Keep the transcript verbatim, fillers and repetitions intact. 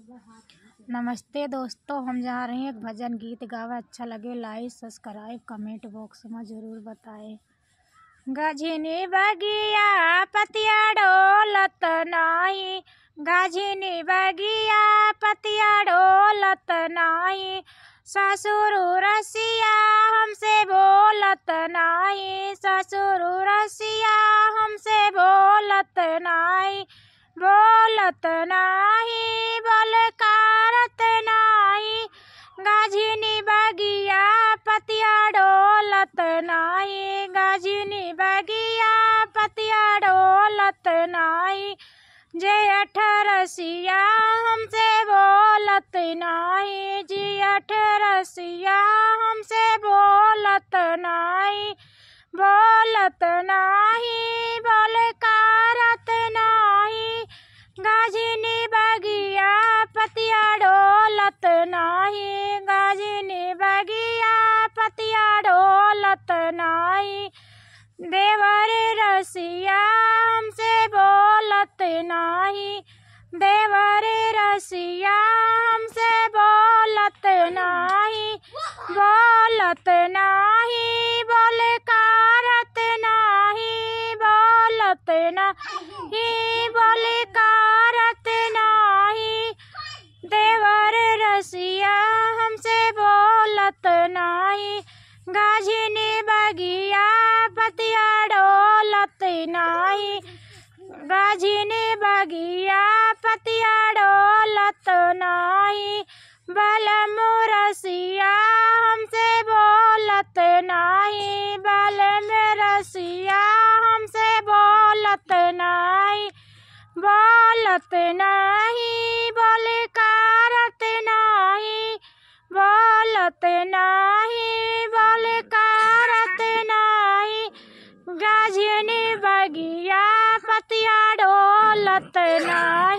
नमस्ते दोस्तों, हम जा रहे हैं एक भजन गीत गावे। अच्छा लगे like, subscribe, comment box में जरूर बताएं। गझिनी बगिया पतिया डोलत नाही, गझिनी बगिया पतिया डोलत नाही। ससुर रसिया हमसे बोलत नाही, ससुर रसिया हमसे बोलत नाही, बोलत नाही, बोल कारत नाही। गझिनी बगिया पतिया डोलत नाही, गझिनी बगिया पतिया डोलत नाही। जेठ रसिया हमसे बोलत नाही, जेठ रसिया हमसे बोलत नाही, बोलत नाही, बोल कारत नाही। गझिनी बगिया पतिया डोलत नाही, गझिनी बगिया पतिया डोलत नाही। देवर रसिया हमसे बोलत नाही, देवर रसिया हमसे बोलत नाही, बोलत नाही, बोल कारत नाही, बोलत नाही, बोल कारत नाही। देवर रसिया हमसे बोलत नाही, गझिनी बगिया पतिया डोलत नाही, गझिनी बगिया पतिया डोलत नाही। बलम रसिया हमसे बोलत नाही, बलम रसिया हमसे बोलत नाही, बोलत नाही, बोल कारत नाही, बोलत नाही, बोल कारत नाही। गझिनी बगिया पतिया डोलत नाही।